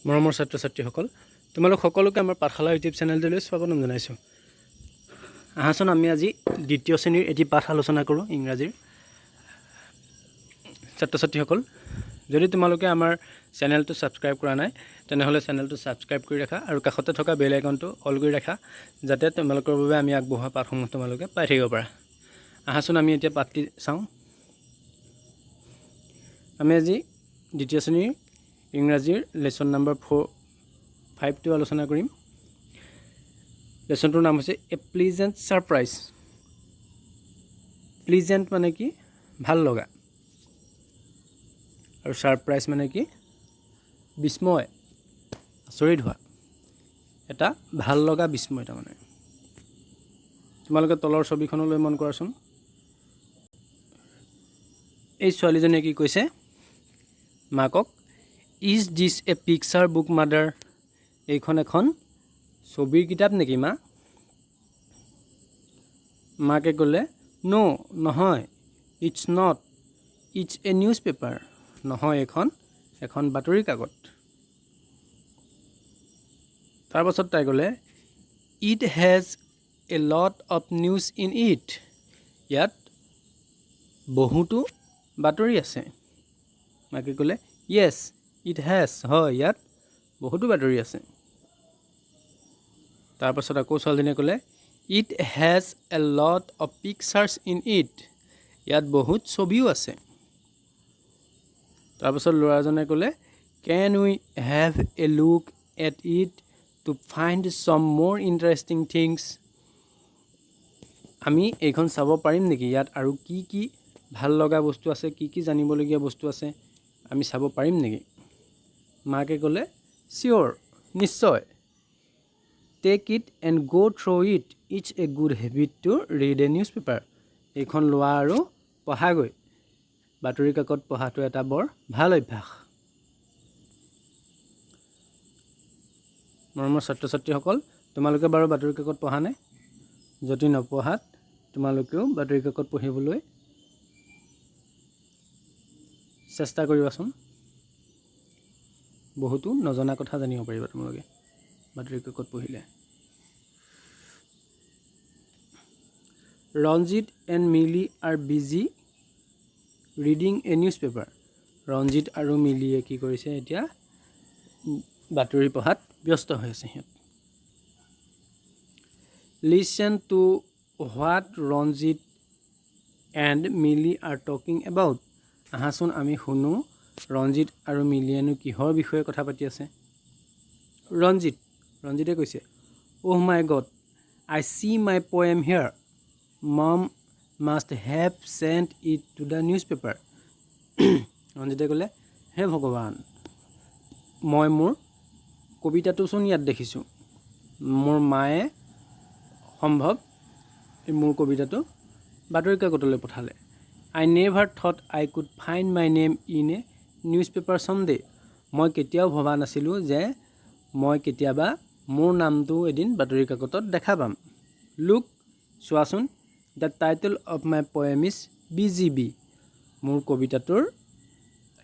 মৰমৰ ছাত্ৰ ছাত্ৰীসকল, তোমালোক সকলোকে আমাৰ পাঠশালা ইউটিউব চেনেলটোলৈ স্বাগতম জনাইছোঁ। আহাচোন আমি আজি দ্বিতীয় শ্ৰেণীৰ এটি পাঠ আলোচনা কৰোঁ ইংৰাজীৰ। ছাত্ৰ ছাত্ৰীসকল, যদি তোমালোকে আমাৰ চেনেলটো ছাবস্ক্ৰাইব কৰা নাই, তেনেহ'লে চেনেলটো ছাবস্ক্ৰাইব কৰি ৰাখা আৰু কাষতে থকা বেল আইকনটো অল কৰি ৰাখা, যাতে তোমালোকৰ বাবে আমি আগবঢ়োৱা পাঠসমূহ তোমালোকে পাই থাকিব পাৰা। আহাচোন আমি এতিয়া পাঠটি চাওঁ। আমি আজি দ্বিতীয় শ্ৰেণীৰ ইংৰাজীৰ লেচন নাম্বাৰ 4 5টো আলোচনা কৰিম। লেচনটোৰ নাম হৈছে এ প্লিজেণ্ট ছাৰপ্ৰাইজ। প্লিজেণ্ট মানে কি? ভাল লগা। আৰু ছাৰপ্ৰাইজ মানে কি? বিস্ময়, আচৰিত হোৱা, এটা ভাল লগা বিস্ময়। তাৰমানে তোমালোকে তলৰ ছবিখনলৈ মন কৰাচোন। এই ছোৱালীজনীয়ে কি কৈছে মাকক? "Is this a picture book, mother?" এইখন এখন ছবিৰ কিতাপ নেকি মা? মাকে ক'লে, "ন'", নহয়, "It's not. It's a newspaper." নহয়, এইখন এখন বাতৰি কাকত। তাৰপাছত তাই ক'লে, "It has a lot of news in it." ইয়াত বহুতো বাতৰি আছে। মাকে ক'লে, "Yes, it has." হয়, ইয়াত বহুতো বাতৰি আছে। তাৰপাছত আকৌ ছোৱালীজনীয়ে ক'লে, "It has a lot of pictures in it." ইয়াত বহুত ছবিও আছে। তাৰপাছত ল'ৰাজনে ক'লে, "Can we have a look at it to find some more interesting things?" আমি এইখন চাব পাৰিম নেকি? ইয়াত আৰু কি কি ভাল লগা বস্তু আছে, কি কি জানিবলগীয়া বস্তু আছে, আমি চাব পাৰিম নেকি? মাকে ক'লে, "চিয়'ৰ", নিশ্চয়। "Take it and go through it. It's a good habit to read a newspaper." এইখন লোৱা আৰু পঢ়াগৈ। বাতৰি কাকত পঢ়াটো এটা বৰ ভাল অভ্যাস। মৰমৰ ছাত্ৰ ছাত্ৰীসকল, তোমালোকে বাৰু বাতৰি কাকত পঢ়ানে? যদি নপঢ়া, তোমালোকেও বাতৰি কাকত পঢ়িবলৈ চেষ্টা কৰিবাচোন। বহুতো নজনা কথা জানিব পাৰিবা তোমালোকে বাতৰি কাকত পঢ়িলে। Ranjit and Mili are busy reading a newspaper. Ranjit আৰু মিলিয়ে কি কৰিছে এতিয়া? বাতৰি পঢ়াত ব্যস্ত হৈ আছে সিহঁত। Listen to what Ranjit and Mili are talking about. আহাচোন আমি শুনো, ৰঞ্জিত আৰু মিলিয়েনো কিহৰ বিষয়ে কথা পাতি আছে। ৰঞ্জিত, ৰঞ্জিতে কৈছে, "Oh my God, I see my poem here. Mom must have sent it to the newspaper." ৰঞ্জিতে ক'লে, হে ভগৱান, মই মোৰ কবিতাটোচোন ইয়াত দেখিছোঁ। মোৰ মায়ে সম্ভৱ মোৰ কবিতাটো বাতৰি কাকতলৈ পঠালে। "I never thought I could find my name in a newspaper someday." মই কেতিয়াও ভবা নাছিলোঁ যে মই কেতিয়াবা মোৰ নামটো এদিন বাতৰি কাকতত দেখা পাম। "Look", চোৱাচোন, "the title of my poem is Busy Bee." মোৰ কবিতাটোৰ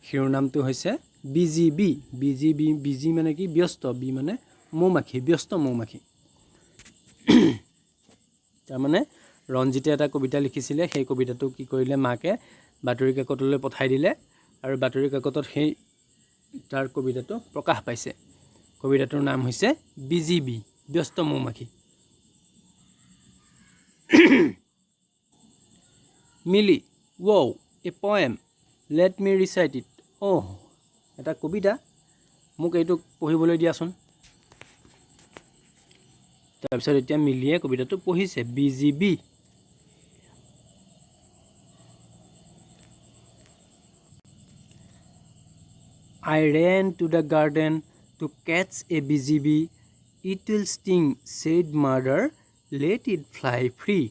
শিৰোনামটো হৈছে busy B. Busy B, busy মানে কি? ব্যস্ত। বি মানে মৌ মাখি, ব্যস্ত মৌ মাখি। তাৰমানে ৰঞ্জিতে এটা কবিতা লিখিছিলে। সেই কবিতাটো কি কৰিলে মাকে? বাতৰি কাকতলৈ পঠাই দিলে আৰু বাতৰি কাকতত সেই তাৰ কবিতাটো প্ৰকাশ পাইছে। কবিতাটোৰ নাম হৈছে বিজি বি, ব্যস্ত মৌ মাখি। মিলি, "Wow, a poem! Let me recite it." অহ, এটা কবিতা, মোক এইটো পঢ়িবলৈ দিয়াচোন। তাৰপিছত এতিয়া মিলিয়ে কবিতাটো পঢ়িছে, busy bee. "I ran to the garden to catch a busy bee. 'It will sting,' said mother, 'let it fly free.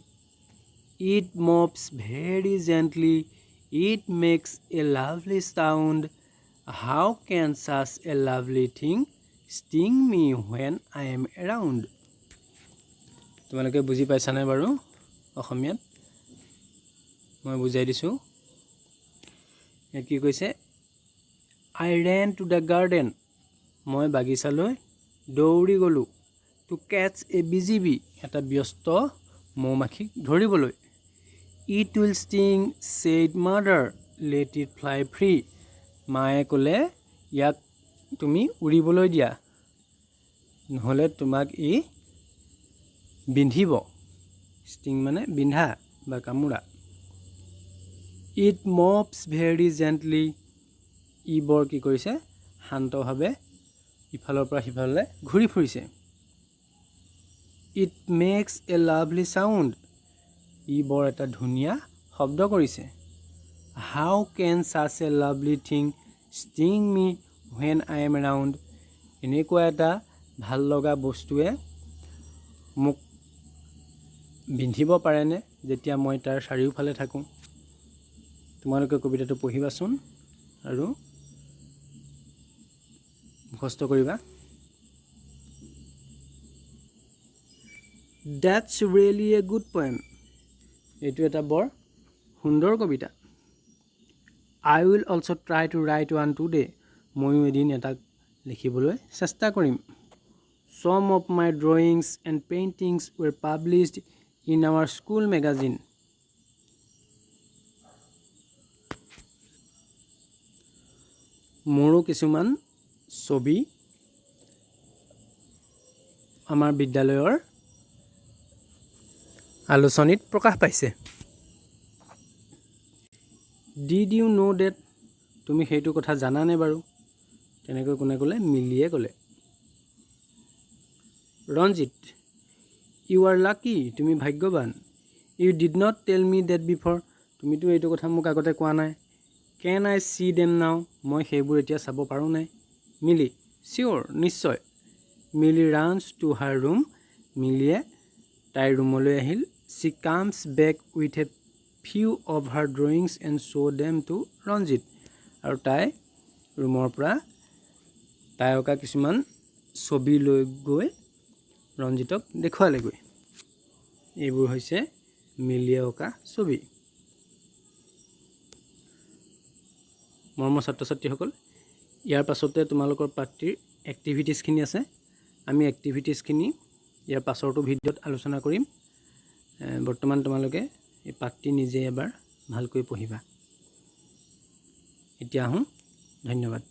It moves very gently. It makes a lovely sound. How can such a lovely thing sting me when I am around?" তোমালোকে বুজি পাইছানে বাৰু অসমীয়াত? মই বুজাই দিছোঁ। ইয়াত কি কৈছে? "I ran to the garden", মই বাগিচালৈ দৌৰি গ'লোঁ, to catch a busy bee, এটা ব্যস্ত মৌ মাখিক ধৰিবলৈ। It will sting, said mother, let it fly free. মায়ে ক'লে, ইয়াক তুমি উৰিবলৈ দিয়া, নহ'লে তোমাক ই বিন্ধিব। ষ্টিং মানে বিন্ধা বা কামোৰা। It moves very gently. ই বৰ কি কৰিছে? শান্তভাৱে ইফালৰ পৰা সিফালে ঘূৰি ফুৰিছে। It makes a lovely sound. ই বৰ এটা ধুনীয়া শব্দ কৰিছে। How can such a lovely thing sting me when I am around? এনেকুৱা এটা ভাল লগা বস্তুৱে মোক বিন্ধিব পাৰেনে, যেতিয়া মই তাৰ চাৰিওফালে থাকোঁ? তোমালোকে কবিতাটো পঢ়িবাচোন আৰু মুখস্থ কৰিবা। That's really a good poem. এইটো এটা বৰ সুন্দৰ কবিতা। I will also try to write one today. ময়ো এদিন এটা লিখিবলৈ চেষ্টা কৰিম। Some of my drawings and paintings were published in our school magazine. মোৰো কিছুমান ছবি আমাৰ বিদ্যালয়ৰ আলোচনীত প্ৰকাশ পাইছে। Did you know that? তুমি সেইটো কথা জানানে বাৰু? তেনেকৈ কোনে ক'লে? মিলিয়ে ক'লে। Ranjit, you are lucky. তুমি ভাগ্যৱান। You did not tell me that before. তুমিতো এইটো কথা মোক আগতে কোৱা নাই। Can I see them now? মই সেইবোৰ এতিয়া চাব পাৰোঁনে? মিলি, চিয়'ৰ, নিশ্চয়। Mili runs to her room. মিলিয়ে তাইৰ ৰুমলৈ আহিল। She comes back with a few of her drawings and show them to Ranjit. আৰু তাই ৰুমৰ পৰা তাই অঁকা কিছুমান ছবি লৈ গৈ ৰঞ্জিতক দেখুৱালেগৈ। এইবোৰ হৈছে মিলিয়ে অঁকা ছবি। মৰমৰ ছাত্ৰ ছাত্ৰীসকল, ইয়াৰ পাছতে তোমালোকৰ পাঠটিৰ এক্টিভিটিছখিনি আছে। আমি এক্টিভিটিছখিনি ইয়াৰ পাছৰটো ভিডিঅ'ত আলোচনা কৰিম। বৰ্তমান তোমালোকে এই পাঠটি নিজে এবাৰ ভালকৈ পঢ়িবা। এতিয়া আহোঁ, ধন্যবাদ।